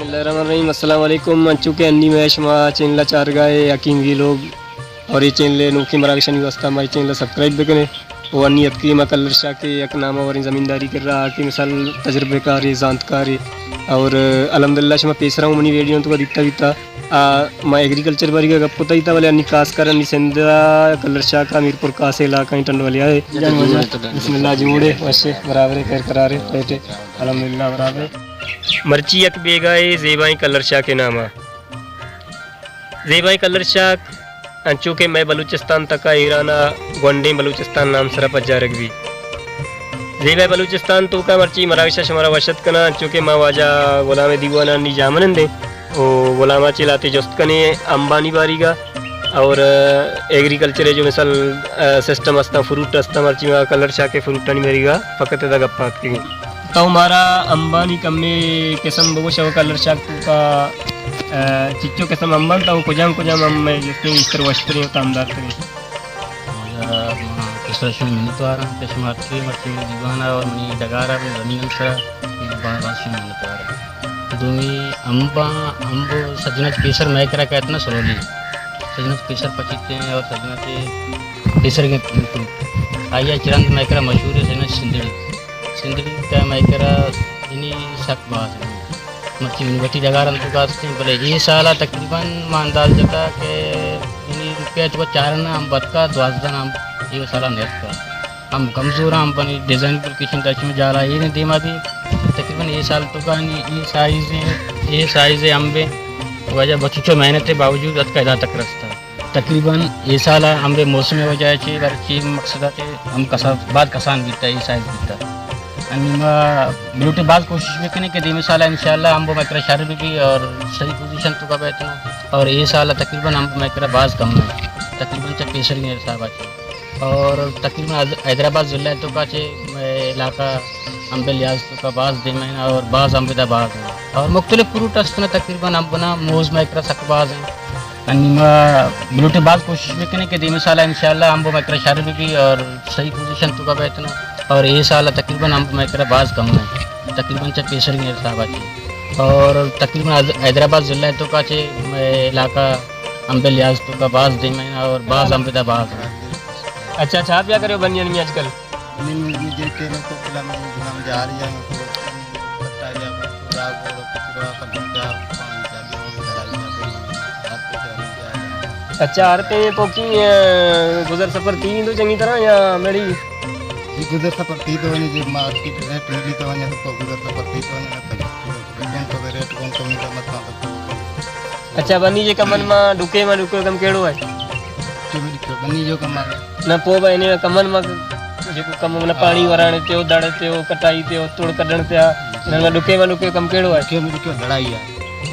بسم اللہ الرحمن الرحیم۔ السلام علیکم۔ انچو کہ انی مئے شما چینل ءَ چارگا ئے حکیم ویلوگ، اور اے چینل ءِ نوکیں مراگشانی واسطہ ما اے چینل ءَ سبسکرائب بکنے۔ او انی اتکگیں ما کلر شاہ ءِ یک ناموریں زمیندارے کرا کہ مثال تجربہ کارے، زانتکارے، اور الحمدللہ شما پیسرا ہوں منی ویڈیو توکا دیتا بیتا۔ آ، ما ایگریکلچر باری ءَ گپ کتگ اتا، بلے انی خاص کر انی سندھ ءَ کلر شاہ ءَ میرپور خاص علاقہ ایں ٹنڈوالیا ءَ۔ جان واجہ، بسم اللہ، جوڑ ئے، وش ئے، برابر ئے، خیر قرار ئے، ٹائٹ ئے؟ الحمدللہ برابر ئے۔ مرچی یک بیگاہ ئے زیبائیں کلر شاہ ءِ نام ءَ۔ زیبائیں کلر شاہ انچو کہ مئے بلوچستان تکا ایران ءِ گونڈیں بلوچستان نام سرا پجارگ بی۔ زیبائیں بلوچستان توکا مرچی مراگش ءَ شمارا وش اتک کناں، انچو کہ ما واجہ غلام ءِ دیوان ءَ نی جاہ منند ایں۔ او غلام ءَ چہ لہتے جست کنیں امبانی باریگا اور ایگریکلچر ءِ جو مثال، آ، سسٹم استاں، فروٹ استاں، مرچی ما کلر شاہ ءِ فروٹانی باریگا فقط ادا گپ ءَ اتکگیں۔ تو مارا امبانی کمے قسم بگوش، او کلر شاہ ءِ توکا، آ، چچو قسم امب انت، او کجام کجام امب مئے جستیں گیشتر وشتریں و تامدارتریں؟ واجہ، ما پیسرا شمئے منتوار آں کہ شما اتکے مرچی منی دیوان ءَ اور منی ڈگار ءَ، منی زمین ءِ سرا، باز باز شمئے منتوار آں۔ دومی امباں، امب سجنت پیسر مئے کرا کئیت نا سرولی، سجنت پیسر پچیت ایں اور سجنت پیسر کے، آئی ءَ چہ رند مئے کرا مشہور ایں سجنت سندڑی۔ سندڑی کہ مئے کرا یعنی سک باز ایں۔ مرچی منی وتی ڈگار ءِ توکا است ایں، بلے اے سال ءَ تقریباً ما انداز جتا کہ یعنی روپیہ چکا چار آنا امب اتکا، دوازدہ آنا امب اے سال ءَ نیتکا۔ امب کمزور آں، امبانی ڈیزائن پر کشن دا چون جالا اے نے دیما بی۔ تقریباً اے سال ءِ توکا نی اے سائز ایں، اے سائز ایں امب ایں۔ واجہ بچو چو محنت ءِ باوجود اتکا ادا تک رستا۔ تقریباً اے سال ءَ امب ءِ موسم ءِ وجہ ءَ چہ، بلکہ مقصد ءَ چہ امب کسان، باز کسان بیتا، اے سائز بیتا۔ انی ما بلوٹیں باز کوشش بکنیں کہ دیمی سال ءَ انشاءاللہ امب مئے کرا شر بہ بی اور صحیح پوزیشن ءِ توکا بیت نا۔ اور اے سال ءَ تقریباً امب مئے کرا باز کم ایں، تقریباً چہ پیسریاں حساب ءَ چہ۔ اور تقریباً حیدرآباد ضلع ءِ توکا چہ مئے علاقہ امب ءِ لحاظ ءِ توکا باز دیما ایں اور باز امب ادا باز ایں۔ اور مختلف فروٹ است نا، تقریباً امب نا موز مئے کرا سک باز ایں۔ انی ما بلوٹیں باز کوشش بکنیں کہ دیمی سال ءَ انشاءاللہ امب مئے کرا شر بہ بی اور صحیح پوزیشن ءِ توکا بیت نا۔ اور اے سال ءَ تقریباً امب مئے کرا باز کم ایں، تقریباً چہ پیسریاں حساب ءَ چہ۔ اور تقریباً حیدرآباد ضلع ءِ توکا چہ مئے علاقہ امب ءِ لحاظ ءِ توکا باز دیما ایں اور باز امب ادا باز ایں۔ اچھا، اچھا، آپ کیا کرے ہو بنی آدمی آج کل؟ نہیں، مجھے کہ لوگ کو فلم، فلم جا رہی ہے، ان کو پتا گیا، راگ بولو، کچرا، کبھی جا، پانی جا، جو بھی جا رہی ہے، ہر کچھ رہنا چاہیے۔ اچھا، ہر کہیں پوکی، اے، گزر سفر تھی تو چنگی طرح یا میری؟ جی، گزر سفر تھی تو نہیں، جی، مارکیٹ ریٹ ملی تو نہیں، تو گزر سفر تھی تو نہیں، تو کون تو ریٹ کون تو ملے مت۔ اچھا، بنی جے کمن ما ڈکے ما ڈکو کم کیڑو ہے؟ چلو ڈکو، بنی جو کم آ۔ نہ پو با، انے کمن ما جے کو کم، نہ پانی ورانے تے ہو، داڑے تے ہو، کٹائی تے ہو، توڑ کڈن تے آ۔ نہ ما ڈکے ما ڈکو کم کیڑو ہے؟ ڈکے ما ڈکو دڑائی ہے۔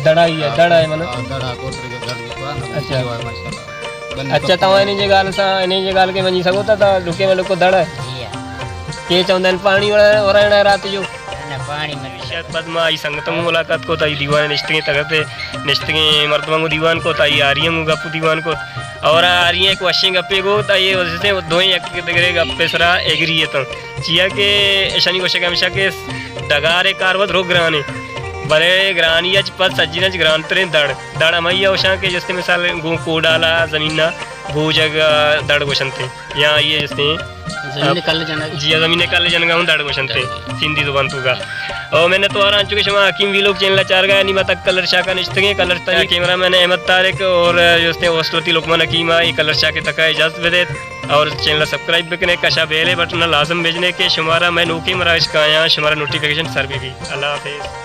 دڑائی ہے، دڑا ہے منا۔ ہاں، دڑا گوتر کے دڑ کو ہے نا، اچھا۔ جو ہے ماشاءاللہ۔ بنی اچھا، تو انے جے گال سا، انے جے گال کے منی سگو تا، تا ڈکے ما ڈکو دڑا ہے۔ جی ہاں۔ کے چوندن پانی ورا-، ورانا رات جو؟ نہ، پانی من شاید پد ما آئی سنگتاں گوں ملاقات کت، آئی دیوان ءَ نشتگیں تگت ءَ نشتگیں مردماں گوں دیوان کت، آئی آریاں گوں گپ ءُ دیوان کت، اور آ آریاں یک وشیں گپے گوت، آئی وجہ سے دوئیں یک دگرے گپ ءِ سرا ایگری اتاں، چیا کہ اشانی گوشگ ہمیشہ کہ ڈگار ءِ کار وت رو گرانے، بلے گرانی اچ پد سجین اچ گرانتریں دڑ، دڑ ہمائی ءَ گوشاں کہ جستے مثال گوں کوڈالا زمین ءَ بوجگ ءَ دڑ گوشنتے۔ یا آئی ءَ جستیں زمین ءِ کل جنگ۔ جی، زمین ءِ کل جنگ ءَ ہوں دڑ گوشنت سندھی زبان توکا۔ او منت وار آں، انچو کہ شما حکیم ویلوگ چینل ءَ چارگا، انی ما تک کلر شاک ءَ نشتگیں، کلر شاک ءِ کیمرہ مین احمد طارق اور جستیں ہوسٹ وتی لقمان حکیم ءَ، اے کلر شاک ءِ تکا اجازت بدیت اور چینل ءَ سبسکرائب بکنے، کشا بیل ءِ بٹن ءَ لازم بجنے کہ شمارا مئے نوکیں مراگش کایاں شمارا نوٹیفیکیشن سر بہ بی۔ اللہ حافظ۔